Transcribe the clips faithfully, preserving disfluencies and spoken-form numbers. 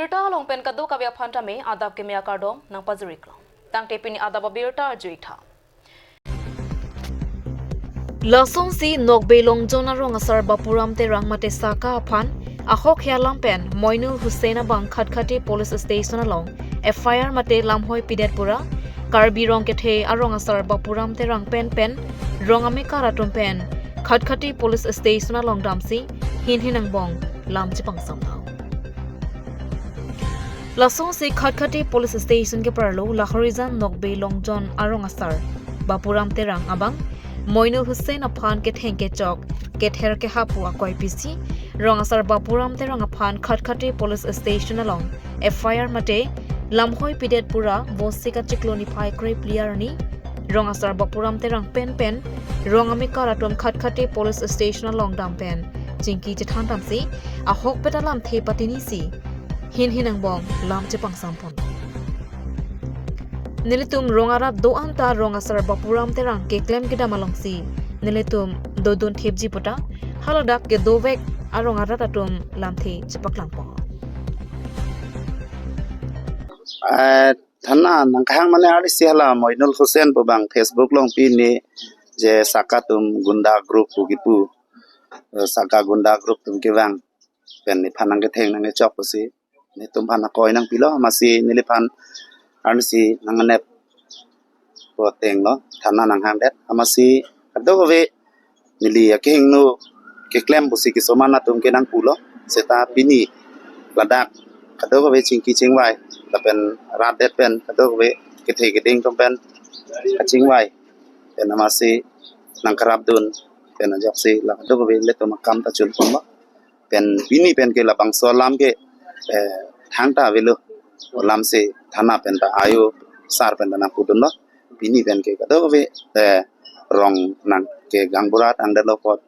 Birta along pen kadokave aphan tame adap keme akardom nangpajiriklo. Tangte pini adap abirta arju-ik tha. Lasonsi Nokbe Longjon arong asar Bapuram Terang mate Saka aphan ahok alam pen Moinul Hussain abang Khatkhati Police Station along F I R mate lamhoi pidet pura Karbi rong kethe arong asar Bapuram Terang pen pen rong amekar atum pen Khatkhati Police Station along damsi hinhin angbong lam chepangsam tha. Lasonsi Khatkhati Police Station keparlo Lahorijan Nokbe Longjon arong asar Bapuram Terang abang Moinul Hussain aphan ketheng kechok kether kehapu akoi pisi rong asar Bapuram Terang aphan Khatkhati Police Station along F I R mate lamhoi pidet pura Vosik achiklo niphai krephli arni rong asar Bapuram Terang pen pen rong amekar atum Khatkhati Police Station along dam pen chingki chethan damsi ahokpet alamthe patinisi hinhin angbong lam chepangsam pon. Nelitum rong arat do-an ta rong asar Bapuram Terang keklem kedam alongsi nelitum dodun thepji puta haladak kedovek arong arat atum lamthe chepaklang pon. Eh, thana nangkehang mane arnisi hala Moinul Hussain pu abang Facebook along pini je Saka atum gunda group pu kipu, eh, Saka gunda group atum kevang pen nephan nangketheng nangkechok pusi netum aphan akoi nangpilo, amatsi neliphan arnisi nangnep pu ateng lo thana nanghangdet, amatsi kadokave neli akehingno keklem pusi kesoman atum ke nangpulo. Seta pini ladak kadokave chingki chingvai lapen rat det pen kadokave kethe keding atum pen kachingvai pen amatsi nangkarapdun pen ajoksi la kadokave ilitum akam ta chun ponlo. Pen pini pen ke labangso alam ke, eh, thangta avelo, alamsi thana pen ta ayo sar pen ta nangpudunlo. Pini pen ke kadokave, eh, rong nang ke gaonbura tangdetlo apot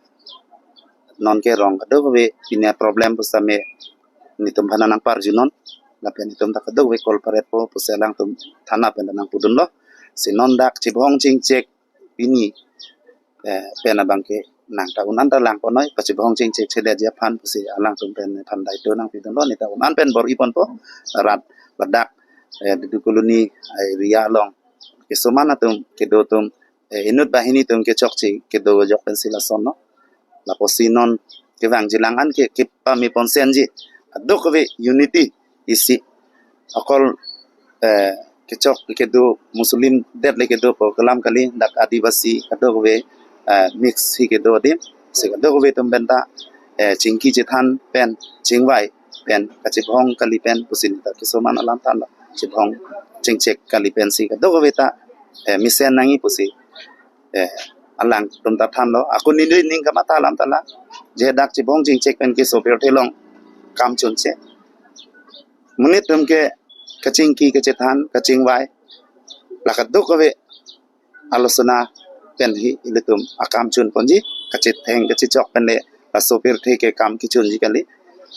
non ke rong kadokave pini aproblem pusitame netum aphan nangparjunon. Lapen netum ta kadokave cooperate po pusi alangtum thana pen ta nangpudunlo. Si non dak chibhong chingchek pini, eh, pen abang ke nang ta un-an ta lang ponnoi, pachibhong chingchek chedetji aphan pusi alangtum pen nephan daito nangpidunlo, neta un-an pen bor-i ponpo, rat ladak, eh, Dudu Colony area along kesoman atum kedo atum, eh, inut banghini atum kechokche kedo ajok pensi lasonlo. Lapusi non kevangji lang an ke kepame ponsenji, kadokave unity isi, akol, eh, kechok kedo Muslim det le kedo pu kelam kali, dak Adivasi kadokave, eh, mix hi kedo adim, si kadokave atum pen ta, eh, chingki chethan pen chingvai pen kachibhong kali pen pusi neta kesoman alam thanlo, chibhong chingchek kali pensi kadokave ta, eh, mesen nangji pusi, eh, alangtum ta thanlo. Ako neli ning kamatha alam ta la, je dak chibhong chingchek pen keso pirthe along kam chunche, monit atum ke kachingki kachethan kachingvai la kadokave alosona pen hi ilitum akam chun ponji, kachetheng kachechok pen le laso pirthe ke kam kechunji kali.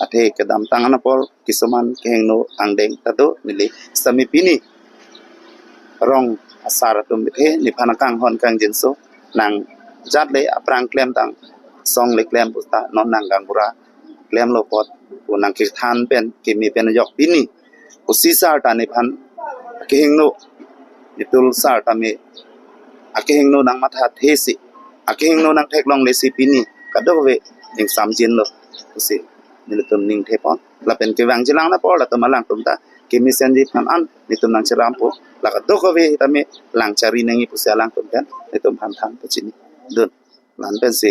Athe kedamtang an apor kesoman kehingno angdeng ta do, neli sitame pini rong asar atum bithe nephan akanghon kangjinso, nang jat le aphrang klemtang, song le klem puta non nang gaonbura klemlo apot pu nangkethan pen keme pen ajok pini pusi sar ta nephan akehingno, netum sar tame akehingno nangmathathesi, akehingno nangtheklonglesi pini kadokave ingsamjinlo pusi nelitum ningthe pon. Lapen kevangji lang apor latum alangtum ta kemesenji aphan an netum nangcherappo, la kadokave tame lang chari nangji pusi alangtum pen netum aphan than pachinidun. La-an pensi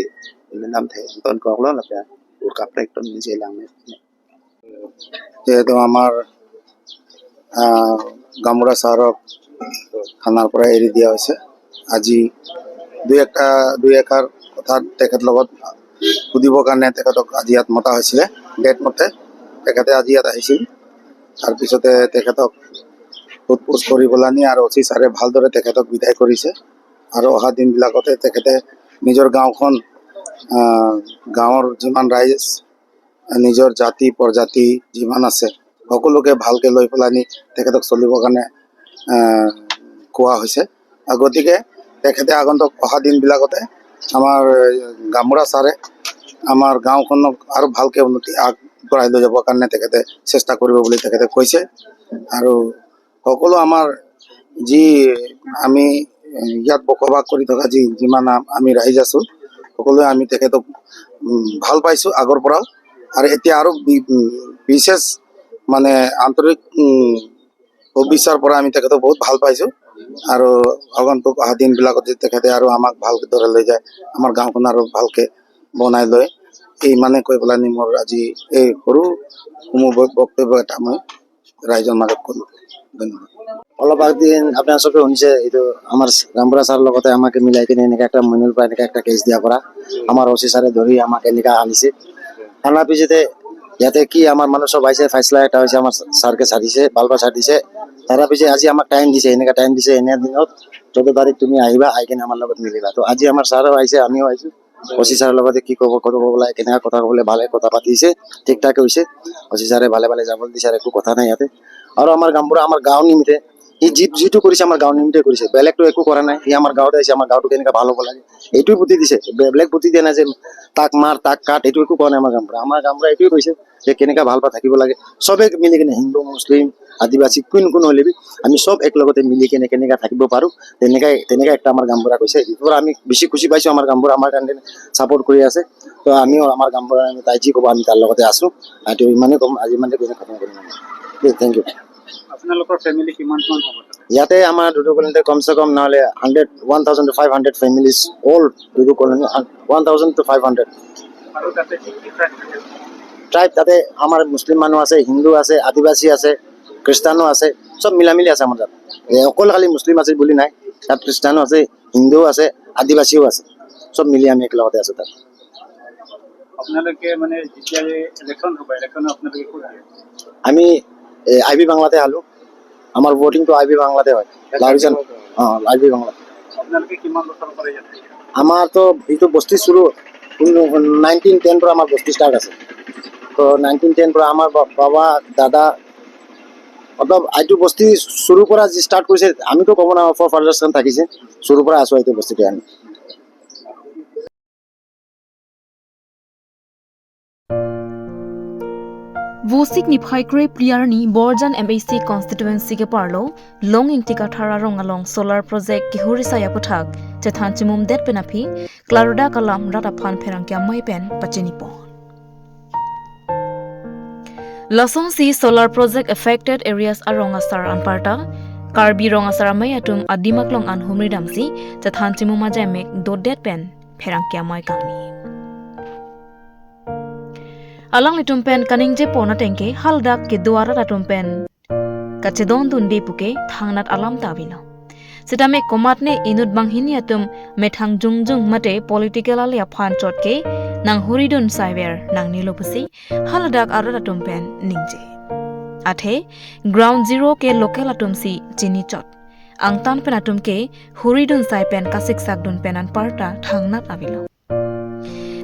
neli lamthe ingtonkoklo, lapen ur kaprek atum ningje lang ne. যেহেতু আমাৰ আহ, গামবুঢ়া ছাৰক থানাৰ পৰা এৰি দিয়া হৈছে। আজি দুই একটা দুই এষাৰ কথা তেখেত লগত সুধিবৰ কাৰণে তেখেতক আজি ইয়াত মতা হৈছিলে। ডেট মতে তেখেতে আজি ইয়াত আহিছিল। তাৰপিছতে তেখেতক সোধ পোছ কৰি পেলানি আৰু অ চি ছাৰে ভালদৰে তেখেতক বিদায় কৰিছে। আৰু অহা দিনবিলাকতে তেখেতে নিজৰ গাঁওখন, আহ, গাঁৱৰ যিমান ৰাইজ, নিজৰ জাতি প্ৰজাতি যিমান আছে, সকলোকে ভালকে লৈ পেলানি তেখেতক চলিবৰ কাৰণে, আহ, কোৱা হৈছে। আৰু গতিকে তেখেতে আগন্তুক অহা দিনবিলাকতে আমাৰ গামবুঢ়া ছাৰে আমাৰ গাঁওখনক আৰু ভালকে উন্নতি আগ কৰাই লৈ যাবৰ কাৰণে তেখেতে চেষ্টা কৰিব বুলি তেখেতে কৈছে। আৰু সকলো আমাৰ যি আমি ইয়াত বসবাস কৰি থকা যি যিমান আ- আমি ৰাইজ আছো, সকলোৱে আমি তেখেতক উম, ভাল পাইছো আগৰ পৰাও। আৰু এতিয়া আৰু বি- উম, বিশেষ মানে আন্তৰিক উম, অবিশ্বাসৰ পৰা আমি তেখেতক বহুত ভাল পাইছো। আৰু আগন্তুক অহা দিনবিলাকত যদি তেখেতে আৰু আমাক ভালদৰে লৈ যায়, আমাৰ গাঁওখন আৰু ভালকে বনাই লয়, এই ইমানে কৈ পেলাই মোৰ আজি এই সৰু মোৰ ব- বক্তব্য এটা মই ৰাইজৰ মাজত কলো। ধন্যবাদ। অলপ আগদিন আপোনালোকে শুনিছে, এইটো আমাৰ গাঁওবুঢ়া ছাৰৰ লগতে আমাকে মিলাই কিনে এনেকে একটা মইনুৰ পৰা এনেকে একটা কেছ দিয়া পৰা, আমাৰ অ চি ছাৰে ধৰি আমাক এনেকা আনিছে। আনাৰ পিছতে ইয়াতে কি আমাৰ মানুহ চব আহিছে, ফাইচলা এটা হৈছে, আমাৰ ছাৰকে ছাৰ দিছে, বালবা ছাৰ দিছে। তাৰ পিছে আজি আমাক টাইম দিছে, এনেকা টাইম দিছে, এনে দিনত চৈধ্য তাৰিখ তুমি আহিবা, আহি কিনে আমাৰ লগত মিলিবা। তো আজি আমাৰ ছাৰো আহিছে, আমিও আহিছো। অ চি ছাৰৰ লগতে কি ক'ব, ক'ব লাগে, কেনেকা কথা ক'ব লাগে, ভালে কথা পাতিছে, ঠিক ঠাকে হৈছে। অ চি ছাৰে ভালে ভালে যাবলৈ দিছে, আৰু একো কথা নাই ইয়াতে। আৰু আমাৰ গাঁওবুঢ়া আমাৰ গাঁও নিমিত্তে, সি যি যিটো কৰিছে আমাৰ গাঁও নিমিত্তে কৰিছে, বেলেগতো একো কৰা নাই। সি আমাৰ গাঁৱতে আহিছে, আমাৰ গাঁওটো কেনেকা ভাল হ'ব লাগে এইটোৱে বুদ্ধি দিছে। বে- বেলেগ বুদ্ধি দিয়া নাই যে তাক মাৰ, তাক কাট, এইটো একো কোৱা নাই আমাৰ গাঁওবুঢ়া। আমাৰ গাঁওবুঢ়া এইটোৱে কৈছে যে কেনেকা ভাল পাই থাকিব লাগে, চবে মিলি কিনে, হিন্দু, মুছলিম, আদিবাসী, কোন কোন হ'লে বি আমি চব একেলগতে মিলি কিনে কেনেকা থাকিব পাৰো, তেনেকাই তেনেকা একটা আমাৰ গাঁওবুঢ়া কৈছে। এইটোৰ পৰা আমি বেছি খুচি পাইছো, আমাৰ গাঁওবুঢ়া আমাৰ কাৰণে ছাপোৰ্ট কৰি আছে। তো আমিও আমাৰ গাঁওবুঢ়া, আমি তাই যি ক'ব আমি তাৰ লগতে আছো। আৰু ইমানেই ক'ম, আজি ইমানতে কৈ খতম কৰিম আমি। দেই, থেংক ইউ। আপোনালোকৰ ফেমিলি কিমান মান হ'ব তাতে? ইয়াতে আমাৰ দুদু কলনীতে কমচে কম নহ'লে hundred, one thousand two five hundred families, all Dudu colony, one thousand two five hundred. আৰু তাতে কি কি ট্ৰাইব থাকে? ট্ৰাইব তাতে আমাৰ মুছলিম মানুহ আছে, হিন্দু আছে, আদিবাসী আছে, খ্ৰীষ্টানো আছে, চব মিলামিলি আছে আমাৰ তাত। এ, অকল খালি মুছলিম আছে বুলি নাই, তাত খ্ৰীষ্টানো আছে, হিন্দুও আছে, আদিবাসীও আছে, চব মিলি আমি একেলগতে আছো তাত। আপোনালোকে মানে যেতিয়া ইলেকশ্যন হ'ব, ইলেকশ্যনত আপোনালোকে ক'ত দিয়ে? আমি আই বি বাংলাতে আলো। আমাৰ ভোটিংটো আই বি বাংলাতে হয়। লাহৰিজান, অ, আই বি বাংলা। আপোনালোকে কিমান বছৰৰ পৰা ইয়াত থাকে? আমাৰতো এইটো বস্তি চুৰু নাইনটিন টেন পৰা আমাৰ বস্তি ষ্টাৰ্ট আছে। তো নাইনটিন টেন পৰা আমাৰ বা- বাবা, দাদা, মতলব এইটো বস্তি চুৰুৰ পৰা যি ষ্টাৰ্ট কৰিছে, আমিতো ক'ব নোৱাৰো, ফৰ ফাদাৰ্ছ থাকিছে, চুৰুৰ পৰা আছো এইটো বস্তিতে আমি। Vosik niphai kre phli arni Borjan M A C constituency keparlo Long Ingti Kathar arong along solar project kehuri sai aputhak chethan chimum det pen aphi klardak alam rat aphan pherangke amei pen pachini pon. Lasonsi solar project affected areas arong asar anparta Karbi Rong Asar Amei atum adim aklong an humri damsi chethan chimum ajaimek dodet pen pherangke amei kangni. Alanglitum pen kaningje pon atengke haladak kedo arat atum pen kachedondunde puke thangnat alam ta avelo. Sitame komatne inut banghini atum methang jongjong mate political ale aphan chot ke nang huridun saiver nangnelo pusi haladak arat atum pen ningje. Athe ground zero ke local atum si chini chot. Angtan pen atum ke huridun sai pen kasiksak dun pen anparta thangnat avelo.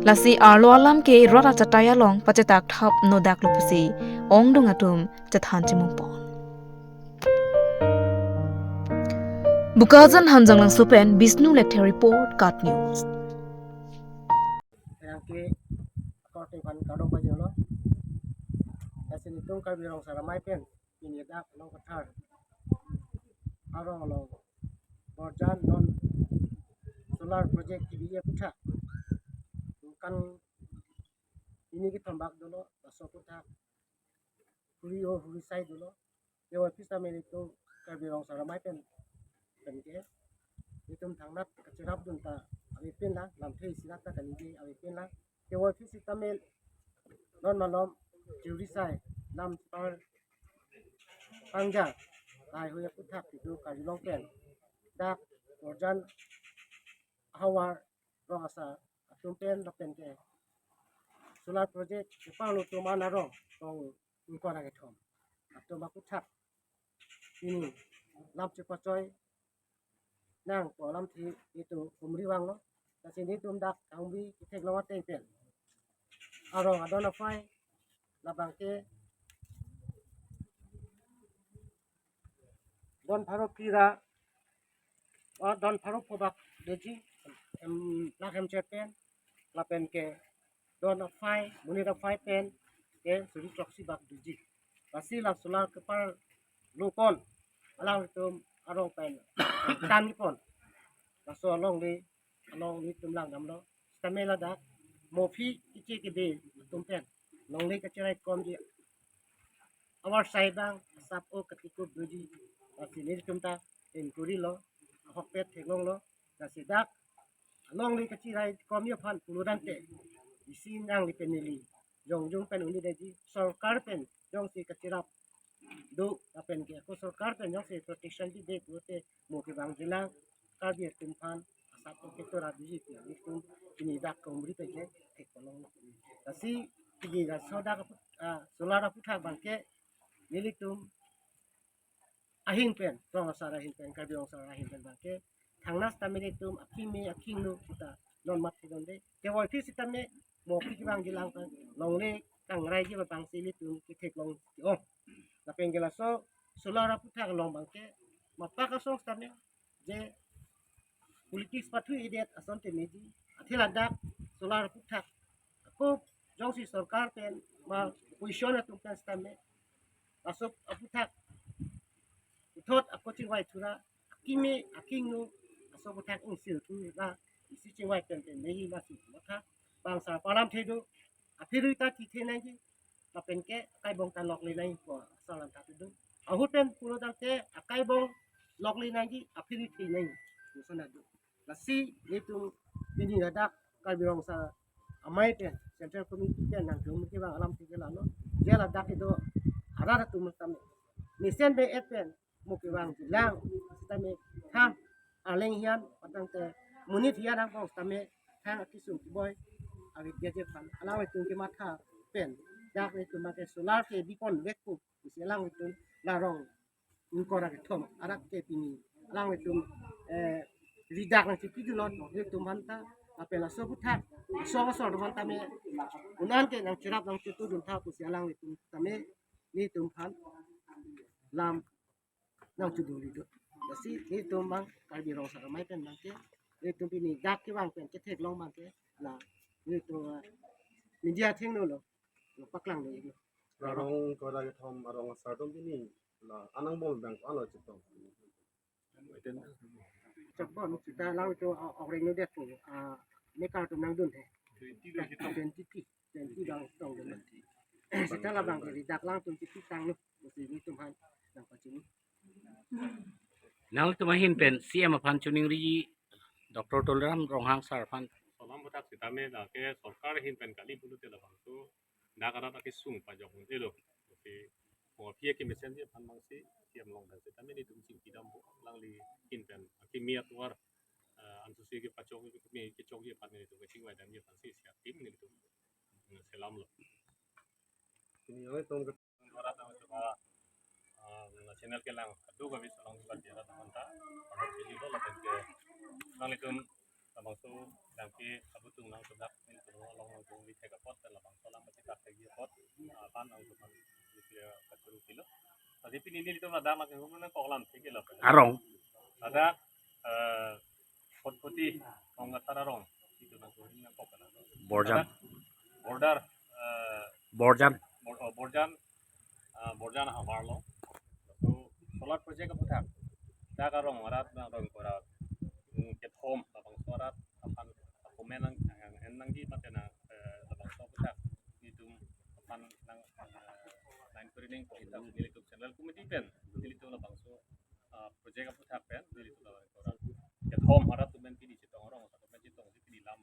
Lasi arlo alam ke rat achatai along pachetak thap nodak lo pusi ongdung atum chethan chimum pon. Bokajan Hanjanglangso pen Bishnu Lekthe report, KAT News. Yang ke akor tingpan kadok pajolo. Lasi nelitum Karbi Rong Asar Amei pen pini dak Long Kathar arong along Borjan non solar project T B A aputhak kan ini kethom bak dolo, laso aputhak huri o huri sai dolo. Kevoiphit sitame nelitum Karbi Rong Asar Amei pen pen ke nelitum thangnat kacherap dun ta avepin lang, lamthe isi rat ta kaningje avepin lang. Kevoiphit sitame non malom kehuri sai lam par pangja lahai hui aputhak nelitum Karbi Anglong pen dak Borjan ahavar Rong Asar atum pen lapen ke solar project kepanglo atum an arong tong ingkoi ra kethom atum aputhak pini lam chepachoi nangpo alamthe nelitum humri vanglo. Lasi nelitum dak kahumri ketheklong ateng pen arong adon aphai labang ke don pharo phli ra, o don pharo pho bak deji, em, lak hem chet pen, lapen ke don aphai, monit aphai pen, ke suri throksi bak doji. Lasi la solar keparlo pon alanglitum arong pen tan pon. Laso alongle along nelitum langdamlo. Sitame ladak mophi keche kebe atum pen longle kacherai komji avarsai abang asap o katikup doji. Lasi nelitum ta enquiry lo, ahokpet theklonglo. Lasi dak alongle kacherai komji aphan pulotangte isi nangli pen neli jongjong pen un-edetji, sorkar pen jongsi kacherap do lapen ke ako sorkar pen jongsi protection dide pulote mo kevangjilang, Karbi atum aphan asap o ketora doji pu nelitum pini dak Karbi pen ke theklonglo. Lasi pini laso dak apu-, ah, solar aputhak abangke nelitum ahin pen, rong asar ahin pen, Karbi rong asar ahin pen abangke thangnat sitame nelitum akimi akingno kita non mat thidonde. Kevoi phi sitame mophi kevangjilang pen longle kangraiji abangsi nelitum ketheklong ke-ong. Lapen ke laso solar aputhak along abangke mapak asong sitame je politics pathu-edet asonte meji, athe ladak solar aputhak ako jongsi sorkar pen ma opposition atum pen sitame laso aputhak puthot ako chingvai thura, akimi akingno laso aputhak ingsir thura isi chingvai pen pen mehi lasi matha bang sar palam thedo, aphi rui ta thi the nangji, lapen ke akaibong ta lokle nangji pu asar lam ta thedo. Ahut pen pulotangte akaibong lokle nangji, aphi rui the nangji pu asonta do. Lasi nelitum pini ladak Karbi rong asar amei pen Central Committee pen nangtum kevang alamthe ke lalo. Je ladak kedo arat atum tame mesen be-et pen mo kevangjilang sitame thang arleng hian patangte monit hian angbong sitame thang akesung keboi avidya je aphan alanglitum kematha pen dak nelitum ke solar kebi ponvekpo pusi alanglitum la rong ingkoi ra kethom arat ke pini alanglitum, eh, ridak nangchipidunlo nelitum aphan ta, lapen laso aputhak asong asor atum aphan tame un-an ke nangcherap nangchitudun tha pusi alanglitum tame nelitum aphan lam nangchidun rido. Lasi nelitum abang Karbi rong asar amei pen abangke nelitum pini dak kevang pen ketheklong abangke la nelitum, eh, media athengno lo, lo paklanglo iklo. La rong ingkoi ra kethom arong asar atum pini la anang bol bang ko-an lo chetong. Chakbon sita alanglitum, ah, okreng nodet pu, ah, mekar atum nangdun he. Twenty, twenty, twenty bang tongdun. Sita labang ke ridak alangtum twenty tanglo. Pusi nelitum aphan nangpachini. Nangtum ahin pen C M aphan choningri Doctor Tuliram Ronghang sar aphan. Solar aputhak sitame dak ke sorkar ahin pen kali pulote labangso dak arat akesung pajok un-elo. Pusi mo aphi akemesen ji aphan abangsi C M along pen sitame nelitum chingki dampo, alangli ahin pen akimi atovar, eh, ansose kepachok, kemi kechokji aphan nelitum kachingvai damji aphansi isi atim nelitum, mm, selamlo. Pini nelitum ke arat nangtum, ah, channel kelang kadokave solong bati arat aphanta, arat chili lo lapen ke nanglitum labangso dangke abutung nangtum dak nelitum along nangtum lithek apot pen labangso alam pachethak thekji apot, ah, aphan nangtum aphan nelitum kachuru pilo. Tadi pini nelitum ladak nangtum nangkok alamthe ke lo. Arong. Ladak, eh, Kotpoti, Kongathar arong, itum nangtum nangkok alam. Borjan. Ladak border, eh, Borjan. Bor-, oh, Borjan, ah, Borjan ahavar lo. So, solar project aputhak dak arong arat nang rong korat, mm, kethom labangso arat aphan akomen nang, nang, nangji mate nang, eh, labangso aputhak nelitum aphan nang, eh, nang kuring ko itum nelitum Central Committee pen nelitum labangso, ah, project aputhak pen nelitum labang korat kethom arat atum pen pini chetong, arong asar atum pen chetong si pini lam,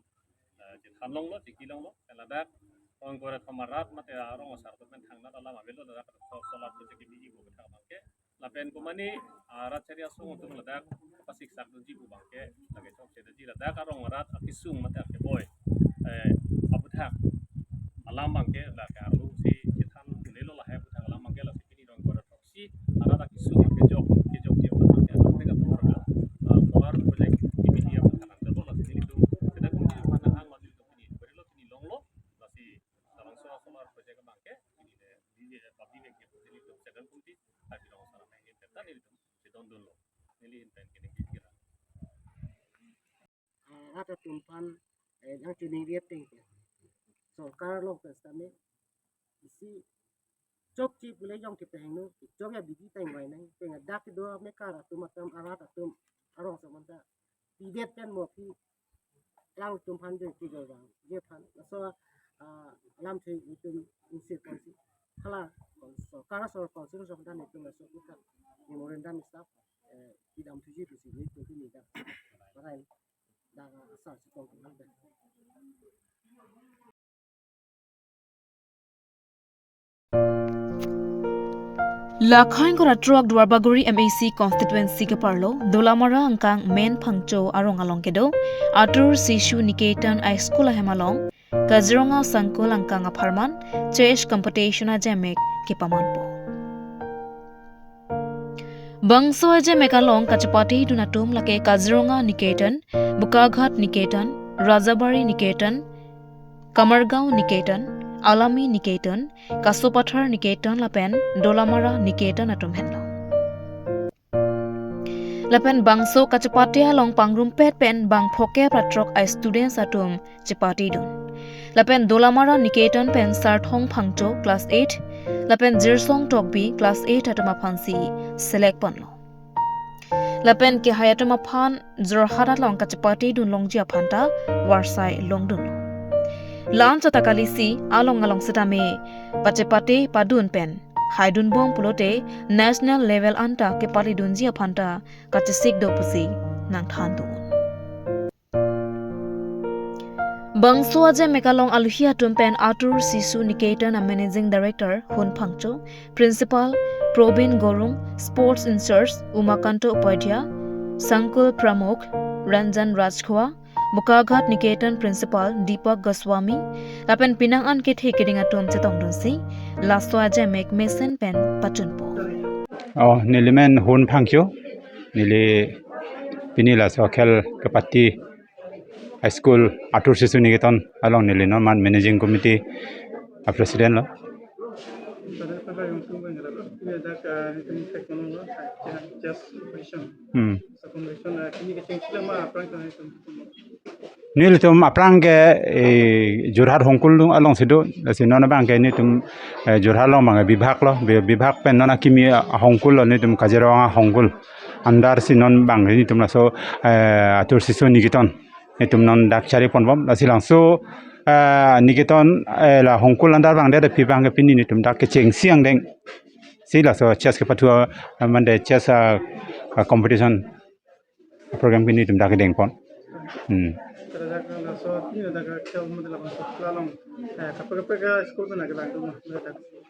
eh, chethan longlo, chingki longlo. Ladak ingkoi ra kethom arat mate arong asar atum pen thangnat alam avelo ladak so-, solar project kebiji pu aputhak abangke. Lapen komane arat chari asong atum ladak pasiksak dunji pu abangke lake chokche dunji ladak arong arat akesung mate akeboi, eh, aputhak alam abangke lake arlo si chethan un-elo lahai aputhak alam abangke lasi pini rong korat si arat akesung kejok, kejokji aphan ke atum ke atum, ah, solar project kebiji aphan nangkok lasi nelitum Central Committee aphan nanghang mati nelitum pini, beri lo pini longlo, lasi labangso solar project abangke pini le, di, di, public ke nelitum Central Committee, Karbi rong asar amei pen ta nelitum chedondunlo. Neli ahin pen ke neli kira. Ah, arat atum aphan, eh, nangchoningri ateng ke sorkar along pen sitame Isi chokche pule jong kepehingno, chok ya bidi tang vai nang, tang dak do mekar atum atum arat atum arong samanta. Pidet pen mo pi lang tum phan je ki jo jang je phan. So, ah, alam the itum insi konsi. Hala konso kara sor konsi so dan itum so kita memorandum staff, eh, idam tuji tu si itum ni dak. Pakai dak asal si kong kan. Lakhain kora truck Duarbagori M A C constituency keparlo, Dolamara angkang Men Phangcho arong along kedo, Atur Sishu Niketan High School ahem along, Kaziranga Sangkul angkang apharman, chess competition ajemek kepamanpo. Bangso ajemek along kachepate dun atum lake Kaziranga Niketan, Bokaghat Niketan, Rajabari Niketan, Kamargaon Niketan, Alami Niketan, Kasopathar Niketan lapen Dolamara Niketan atum henlo. Lapen bangso kachepate along pangrumpet pen bang phokep ra throk a students atum chepate dun. Lapen Dolamara Niketan pen Sarthong Phangcho class eight, lapen Jirsong Tokbi class eight atum aphansi select ponlo. Lapen kehai atum aphan Jorhat along kachepate dun longji aphanta varsai longdunlo. Lan chata kalisi along along setame pachepate padun pen haidun bom pulote national level anta kepali dunji aphanta kachesik do pusi nangthan dun. Bangso ajemek along aluhi atum pen Atur Sishu Niketan a Managing Director Hun Phangcho, Principal Probin Gorung, Sports in Charge Umakanto Upadhyay, Sangkul Pramukh Ranjan Rajkhwa, Bokaghat Niketan Principal Deepak Goswami, lapen penang an kethe keding atum chetongdunsi laso ajemek mesen pen pachunpo. Oh, neli men Hun Phangcho, neli pini laso akhel kepate High School Atur Sishu Niketan along neli non man Managing Committee a President lo. Hmm. Nelitum aphrang ke, eh, Jorhat Hongkul alongsi do, lasi non abang ke nelitum, eh, Jorhat along abang bibhag lo, bi-, bibhag pen non akimi Hongkul lo, nelitum Kaziranga Hongkul under si non abang nelitum laso, eh, Atur Sishu Niketan nelitum non dak chari ponbom, lasi labangso, eh, Niketan, eh, la Hongkul under abang det aphi abang ke pini nelitum dak kechengsi angdeng si laso chess kepathu, eh, mande chess, ah, ah, competition program ke nelitum dak kedengpon. Hmm.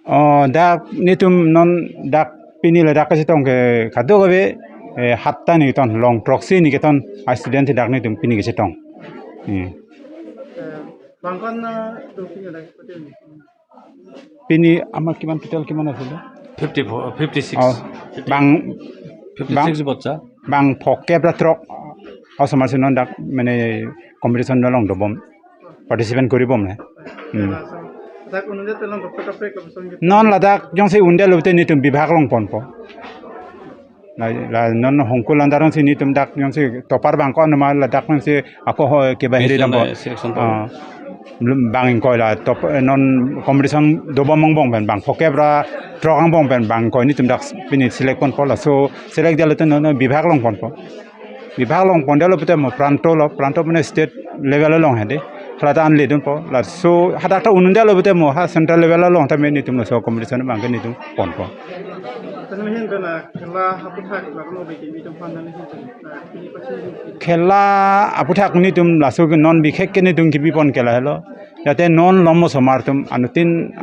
Oh, dak nelitum non dak pini ladak kachetong ke kadokave, eh, hatta Niketan along throksi Niketan a student dak nelitum pini kachetong. Hmm. Pini ama kiman total kiman asile? Fifty-four, fifty-six. Oh, bang, fifty-six bang, boccha. Bang phokep ra throk osomar si non dak mane competition along dobom, participant koribom ne. Hmm. Non ladak jongsi un-edet lote nelitum bibhag longponpo. La, la non Hongkul under si nelitum dak jongsi topar abang ko anuma ladak jongsi ako ho ke bahiri selection dampo. Selection to. Ah, bang ingkoi la top, eh, non competition dobom angbong pen bang phokep ra throk angbong pen bang ingkoi nelitum dak pini select ponpo, laso select det lote non bibhag longponpo. Bibhag longpondet lo pute mo pranto lo, pranto mane state level along hedi. Hala ta anledunpo. Laso hadak ta un-edet lo pute mo ha central level along ta me nelitum laso competition abang ke nelitum ponpo. Khela aputhak nelitum laso ke non bikhek ke nelitum kebipon ke lahelo. Jate non lom osomar atum anuttin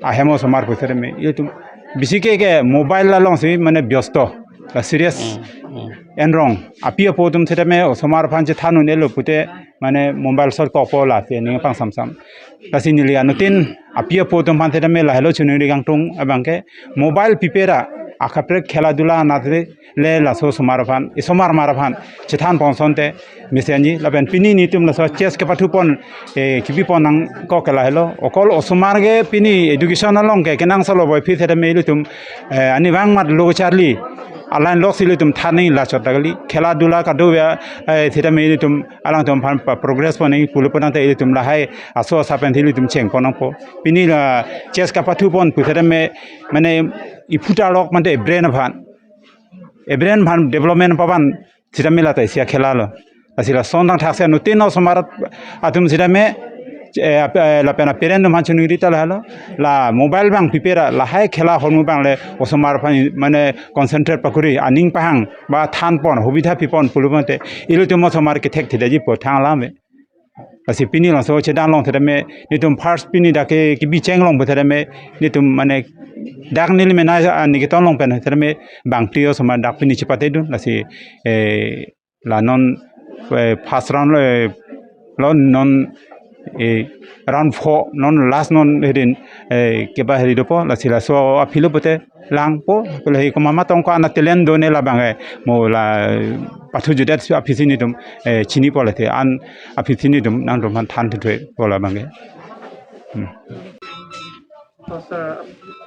ahem osomar pusere me itum bisi ke ke mobile alongsi mane byosto, la serious. Hmm, hmm. Enrong api apo atum setame osomar aphan chethan un-elo pute mane mobile sor kopo lasi ning pangsamsam. Lasi neli anuttin api apo atum aphan setame lahelo chunuri kangtung abang ke mobile pipe ra akaprek khela dula anat le laso osomar aphan, osomar mar aphan chethan pon asonte mesenji. Lapen pini nelitum laso chess kepathu pon, eh, kebipon nangkok ke lahelo. Okol osomar ke pini education along ke kenangsot lo boi phi setame ilitum, eh, ani bang mat lo charli Alang lok si ilitum than nangji la chot ta kali. Khela dula kado ya, eh, sitame ilitum alangtum aphan pa-, progress pon nangji pulo pon tangte ilitum lahai aso asa pen si ilitum chengpon nangpo. Pini la chess kapathu pon pu sitame mane iphutar lok mante brain aphan. E brain aphan development pavan sitame la ta isi akhela lo. Lasi lason thangthak si anuttin osomar atum sitame, eh, ap-, eh, lapen a-parent atum aphan chuningri ta lahelo. La mobile abang pipe ra lahai khela ahormu abang le osomar aphan mane concentrate pakuri, aning pahang ba than pon, hobitha pipon pulo pon te ilitum osomar kethekthedetji po thang alam e. Lasi pini labangso chedan long sitame nelitum first pini dak ke kebi cheng long pu sitame nelitum mane dak neli mena, ah, niketon long pen sitame bangphli osomar dak pini chepatedun. Lasi, eh, la non, eh, first round lo, eh, lo non, eh, round four, non last non hidin, eh, keba hidi dopo, lasi laso aphi lo pute langpo, pule hi komat ma tong ko ana talent do ne labang, eh, mo la, eh, pathu judet aphi si nelitum, eh, chinipo lasi an aphi si nelitum nangtum aphan than thuthu po labang, eh. Hmm. আচ্ছা,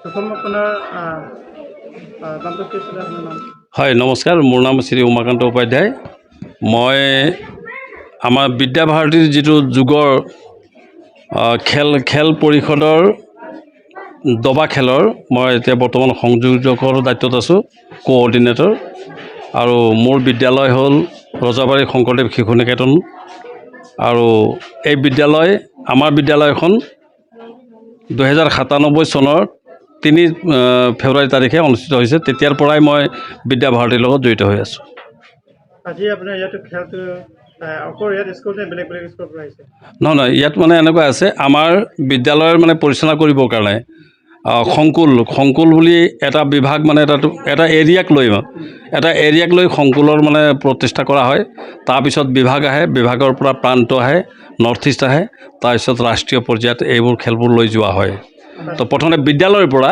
প্ৰথম আপোনাৰ, আহ, আহ, নামটো কি আছিলে আপোনাৰ নাম? হয়, নমস্কাৰ, মোৰ নাম শ্ৰী উমাকান্ত উপাধ্যায়। মই আমাৰ বিদ্যাভাৰতীৰ যিটো যোগৰ, আহ, খেল, খেল পৰিষদৰ দবা খেলৰ মই এতিয়া বৰ্তমান সংযোজকৰ দায়িত্বত আছোঁ, কোঅৰ্ডিনেটৰ। আৰু মোৰ বিদ্যালয় হ'ল ৰজাবাৰী শংকৰদেৱ শিশু নিকেতন। আৰু এই বিদ্যালয়, আমাৰ বিদ্যালয়খন দুহেজাৰ সাতানব্বৈ চনৰ তিনি, আহ, ফেব্ৰুৱাৰী তাৰিখে অনুষ্ঠিত হৈছে। তেতিয়াৰ পৰাই মই বিদ্যাভাৰতীৰ লগত জড়িত হৈ আছোঁ। আজি আপোনাৰ ইয়াতো খেলটো, আহ, অকল ইয়াত স্কুল নে বেলেগ বেলেগ স্কুলৰ পৰা আহিছে? নহয়, নহয়, ইয়াত মানে এনেকুৱা আছে, আমাৰ বিদ্যালয়ৰ মানে পৰিচালনা কৰিবৰ কাৰণে, আহ, সংকুল, সংকুল বুলি এটা বিভাগ মানে এটা, এটা এৰিয়াক লৈ, এটা এৰিয়াক লৈ সংকুলৰ মানে প্ৰতিষ্ঠা কৰা হয়। তাৰপিছত বিভাগ আহে, বিভাগৰ পৰা প্ৰান্ত আহে, নৰ্থ ইষ্ট আহে, তাৰপিছত ৰাষ্ট্ৰীয় পৰ্যায়ত এইবোৰ খেলবোৰ লৈ যোৱা হয়। তো প্ৰথমে বিদ্যালয়ৰ পৰা,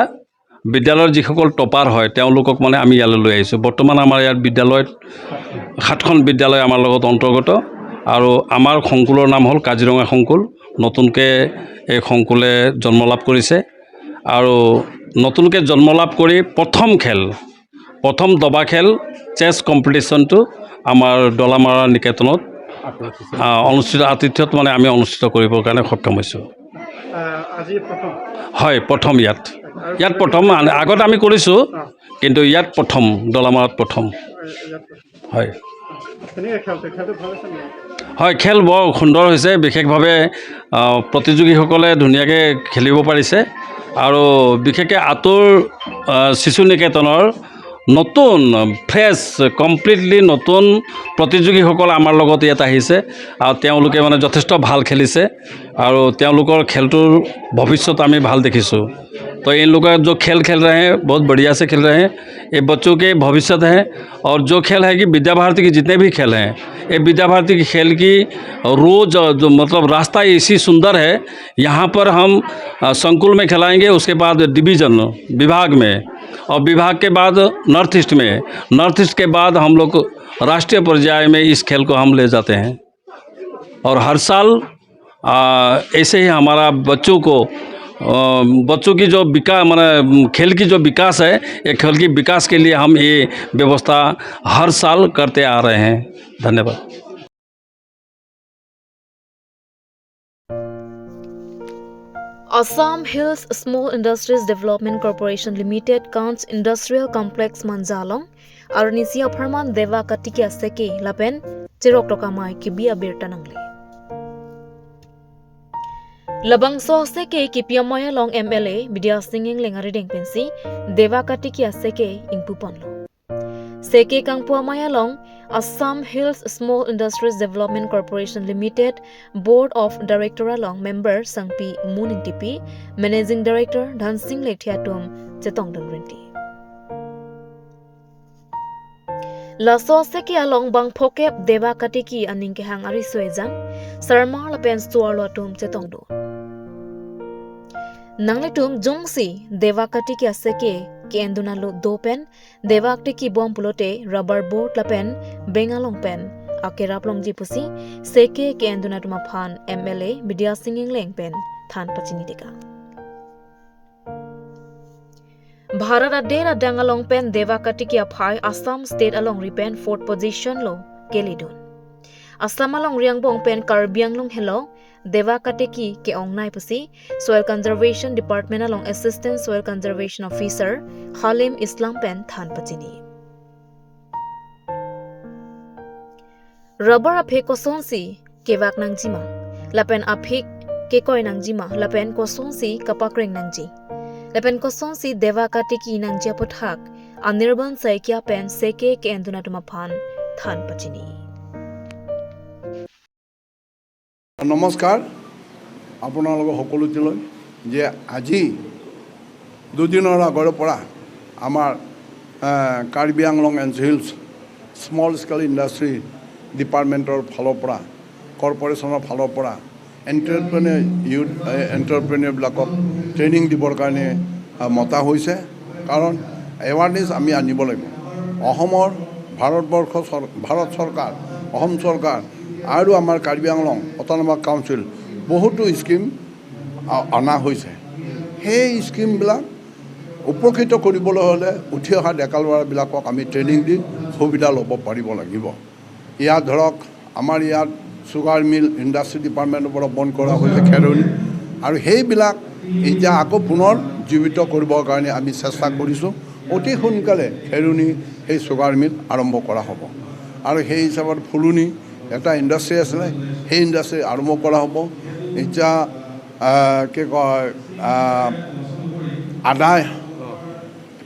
বিদ্যালয়ৰ যিসকল টপাৰ হয় তেওঁলোকক মানে আমি ইয়ালৈ লৈ আহিছোঁ। বৰ্তমান আমাৰ ইয়াত বিদ্যালয়ত সাতখন বিদ্যালয় আমাৰ লগত অন্তৰ্গত আৰু আমাৰ সংকুলৰ নাম হ'ল কাজিৰঙা সংকুল। নতুনকৈ এই সংকুলে জন্ম লাভ কৰিছে আৰু নতুনকৈ জন্ম লাভ কৰি প্ৰথম খেল, প্ৰথম দবা খেল চেছ কম্পিটিশ্যনটো আমাৰ ডলামাৰা নিকেতনত, আহ, অনুষ্ঠিত, আতিথ্যত মানে আমি অনুষ্ঠিত কৰিবৰ কাৰণে সক্ষম হৈছোঁ। আহ, আজি প্ৰথম? হয়, প্ৰথম ইয়াত। আৰু ইয়াত প্ৰথম, আন-, আগত আমি কৰিছোঁ, অ। কিন্তু ইয়াত প্ৰথম, ডলামাৰাত প্ৰথম। ইয়াত প্ৰথম। হয়। কেনেকৈ খেলটো? খেলটো ভাল হৈছে নেকি? হয়, খেল বৰ সুন্দৰ হৈছে। বিশেষভাৱে, আহ, প্ৰতিযোগীসকলে ধুনীয়াকৈ খেলিব পাৰিছে আৰু বিশেষকৈ আঁতৰ, আহ, শিশু নিকেতনৰ নতুন, ফ্ৰেছ, কমপ্লিটলি নতুন প্ৰতিযোগীসকল আমাৰ লগত ইয়াত আহিছে আৰু তেওঁলোকে মানে যথেষ্ট ভাল খেলিছে আৰু তেওঁলোকৰ খেলটোৰ ভৱিষ্যত আমি ভাল দেখিছোঁ। तो इन लोग का जो खेल खेल रहे हैं, बहुत बढ़िया से खेल रहे हैं। ये बच्चों के भविष्य है। और जो खेल है कि विद्या भारती के जितने भी खेल हैं, ये विद्या भारती के खेल की रोज जो, मतलब, रास्ता इसी सुंदर है। यहाँ पर हम, अ, संकुल में खिलाएंगे, उसके बाद डिवीजन, विभाग में, और विभाग के बाद नॉर्थ ईस्ट में, नॉर्थ ईस्ट के बाद हम लोग राष्ट्रीय पर्याय में इस खेल को हम ले जाते हैं। और हर साल, आ, ऐसे ही हमारा बच्चों को, आ, बच्चों की जो विकास, माने खेल की जो विकास है, ये खेल की विकास के लिए हम ये व्यवस्था हर साल करते आ रहे हैं। धन्यवाद। Assam Hills Small Industries Development Corporation Limited Kanch Industrial Complex Manja along arnisi apharman Deva Kartikeya Seke lapen Cherok Tokamai kebi abirta nangle. Labangso aseke kepi amei along M L A Bidya Sing Engleng arideng pensi Deva Kartikeya Seke ingpuponlo. Seke kangpu amei along Assam Hills Small Industries Development Corporation Limited Board of Director along member Sangpi Mun Ingtipi, Managing Director Dhansing Lekthe atum chetongdun rinti. Laso aseke along bang phokep Deva Kartikeya aning kehang ariso ejang, sarmar lapen suarlo atum chetongdun. Nanglitum jongsi Deva Kartikeya Seke ke-endun alo do pen, Deva Kartikeya bom pulote rubber board lapen beng along pen akerap longji pusi seke ke-endun atum aphan M L A Bidya Sing Engleng pen than pachini teka. Bharat adet adang along pen Deva Katiki aphai Assam State alongri pen fourth position lo keledun. Assam alongri angbong pen Karbi Anglong henlo Deva Katiki ke-ongnei pusi Soil Conservation Department along Assistant Soil Conservation Officer Halim Islam pen than pachini. Rubber aphik kosonsi kevak nangjima, lapen aphik kekoi nangjima, lapen kosonsi kapakreng nangji, lapen kosonsi Deva Katiki nangji aputhak Anirban Saikia pen seke ke-endun atum aphan than pachini. নমস্কাৰ। আপোনালোকক সকলোটিলৈ যে আজি দুদিনৰ আগৰ পৰা আমাৰ আহ, কাৰ্বি আংলং এনচি হিলছ স্মল স্কেল ইণ্ডাষ্ট্ৰী ডিপাৰ্টমেণ্টৰ ফালৰ পৰা, কৰ্পৰেশ্যনৰ ফালৰ পৰা এণ্টাৰপ্ৰেনিয়ৰ, ইউথ এণ্টাৰপ্ৰেনিয়ৰবিলাকক ট্ৰেইনিং দিবৰ কাৰণে আহ, মতা হৈছে। কাৰণ এৱাৰনেছ আমি আনিব লাগিব। অসমৰ, ভাৰতবৰ্ষ চৰ- ভাৰত চৰকাৰ, অসম চৰকাৰ আৰু আমাৰ কাৰ্বি আংলং অট'নমাছ কাউন্সিল বহুতো স্কিম আ- অনা হৈছে। সেই স্কিমবিলাক উপকৃত কৰিবলৈ হ'লে উঠি অহা ডেকা ল'ৰাবিলাকক আমি ট্ৰেইনিং দি সুবিধা ল'ব পাৰিব লাগিব। ইয়াত ধৰক, আমাৰ ইয়াত চুগাৰ মিল ইণ্ডাষ্ট্ৰী ডিপাৰ্টমেণ্টৰ পৰা বন্ধ কৰা হৈছে খেৰণি, আৰু সেইবিলাক এতিয়া আকৌ পুনৰ জীৱিত কৰিবৰ কাৰণে আমি চেষ্টা কৰিছোঁ। অতি সোনকালে খেৰণি সেই চুগাৰ মিল আৰম্ভ কৰা হ'ব। আৰু সেই হিচাপত ফুলনি এটা ইণ্ডাষ্ট্ৰী আছিলে, সেই ইণ্ডাষ্ট্ৰী আৰম্ভ কৰা হ'ব। এতিয়া আহ, কি কয়, আহ, আদা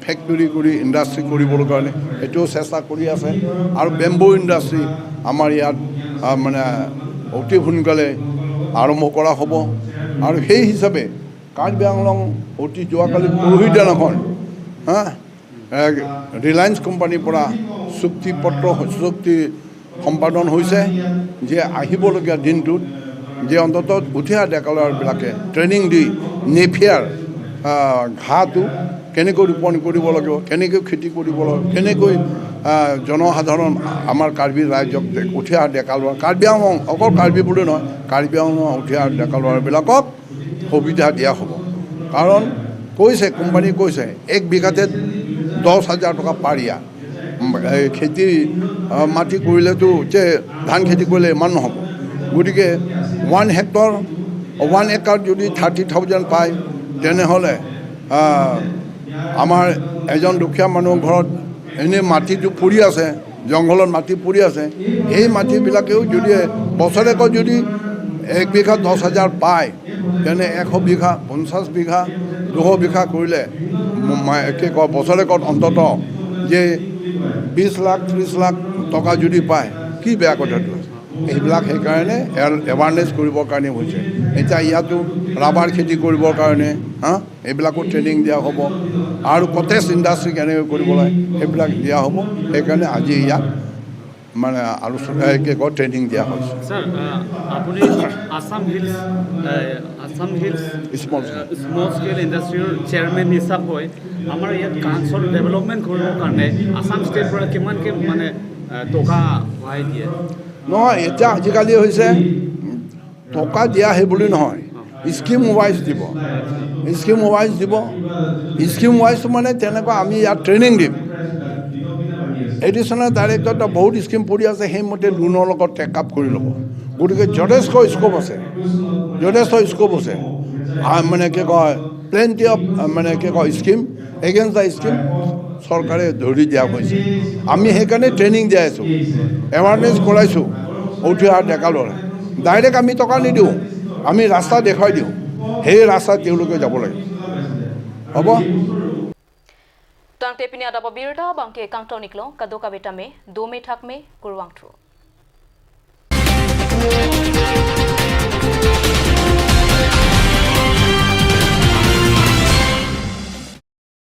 ফেক্টৰী কৰি ইণ্ডাষ্ট্ৰী কৰিবৰ কাৰণে সেইটোও চেষ্টা কৰি আছে। আৰু বেম্বু ইণ্ডাষ্ট্ৰী আমাৰ ইয়াত আহ, মানে অতি সোনকালে আৰম্ভ কৰা হ'ব। আৰু সেই হিচাপে কাৰ্বি আংলং অতি যোৱাকালি পৰহি দিনাখন, হা, এ, ৰিলায়েন্স কোম্পানীৰ পৰা চুক্তি পত্ৰ, চুক্তি সম্পাদন হৈছে যে আহিবলগীয়া দিনটোত যে অন্ততঃ উঠি অহা ডেকা ল'ৰাবিলাকে ট্ৰেইনিং দি নেপিয়াৰ, আহ, ঘাঁহটো কেনেকৈ ৰোপণ কৰিব লাগিব, কেনেকৈ খেতি কৰিব লাগিব, কেনেকৈ আহ, জনসাধাৰণ, আমাৰ কাৰ্বি ৰাইজক, উঠি অহা ডেকা ল'ৰা, কাৰ্বি আংলং, অকল কাৰ্বি বুলি নহয়, কাৰ্বি আংলং উঠি অহা ডেকা ল'ৰাবিলাকক সুবিধা দিয়া হ'ব। কাৰণ কৈছে, কোম্পানীয়ে কৈছে এক বিঘাতে দহ হাজাৰ টকা পাৰ ইয়াৰ। উম, এই খেতি, আহ, মাটি কৰিলেতো যে ধান খেতি কৰিলে ইমান নহ'ব। গতিকে ওৱান হেক্টৰ, ওৱান একাৰ যদি থাৰ্টি থাউজেণ্ড পায়, তেনেহ'লে আহ, আমাৰ এজন দুখীয়া মানুহৰ ঘৰত এনেই মাটিটো পৰি আছে, জংঘলত মাটি পৰি আছে, সেই মাটিবিলাকেও যদি বছৰেকত যদি এক বিঘা দহ হাজাৰ পায়, তেনে এশ বিঘা, পঞ্চাছ বিঘা, দুশ বিঘা কৰিলে ম- মা- কি কয়, বছৰেকত অন্ততঃ যে বিছ লাখ, ত্ৰিছ লাখ টকা যদি পায়, কি বেয়া কথাটো আছে? এইবিলাক সেইকাৰণে এ- এৱাৰনেছ কৰিবৰ কাৰণে হৈছে। এতিয়া ইয়াতো ৰাবাৰ খেতি কৰিবৰ কাৰণে, হা, এইবিলাকো ট্ৰেইনিং দিয়া হ'ব। আৰু কটেজ ইণ্ডাষ্ট্ৰী কেনেকৈ কৰিব লাগে, সেইবিলাক দিয়া হ'ব। সেইকাৰণে আজি ইয়াত মানে আলোচনা, এই কি কয়, ট্ৰেইনিং দিয়া হৈছে। ছাৰ, আহ, আপুনি আছাম হিলছ, আহ, আছাম হিলছ স্মল আহ, স্মল স্কেল ইণ্ডাষ্ট্ৰীৰ চেয়াৰমেন হিচাপ হৈ আমাৰ ইয়াত কাঞ্চৰ ডেভেলপমেণ্ট কৰিবৰ কাৰণে আছাম ষ্টেটৰ পৰা কিমানকৈ মানে আহ, টকা সহায় দিয়ে? নহয়, এতিয়া আজিকালি হৈছে টকা দিয়া সেই বুলি নহয়, স্কিম ৱাইজ দিব। স্কিম ৱাইজ দিব। স্কিম ৱাইজ মানে তেনেকুৱা আমি ইয়াত ট্ৰেইনিং দিম। এডিশ্যনেল ডাইৰেক্টৰেটত বহুত স্কিম পৰি আছে, সেইমতে লোনৰ লগত টেক আপ কৰি ল'ব। গতিকে যথেষ্ট স্ক'প আছে, যথেষ্ট স্ক'প আছে। আ, মানে কি কয়, প্লেণ্টি অফ, মানে কি কয়, স্কিম এগেইনষ্ট দ্য স্কিম চৰকাৰে ধৰি দিয়া হৈছে। আমি সেইকাৰণে ট্ৰেইনিং দি আছোঁ, এৱাৰনেছ কৰাইছোঁ। উঠি অহা ডেকা ল'ৰা ডাইৰেক্ট আমি টকা নিদিওঁ, আমি ৰাস্তা দেখুৱাই দিওঁ। সেই ৰাস্তাত তেওঁলোকে যাব লাগে। হ'ব? Tangte pini adap abirta abangke kangton iklo, kadokave tame dome thakme, kurvangthu.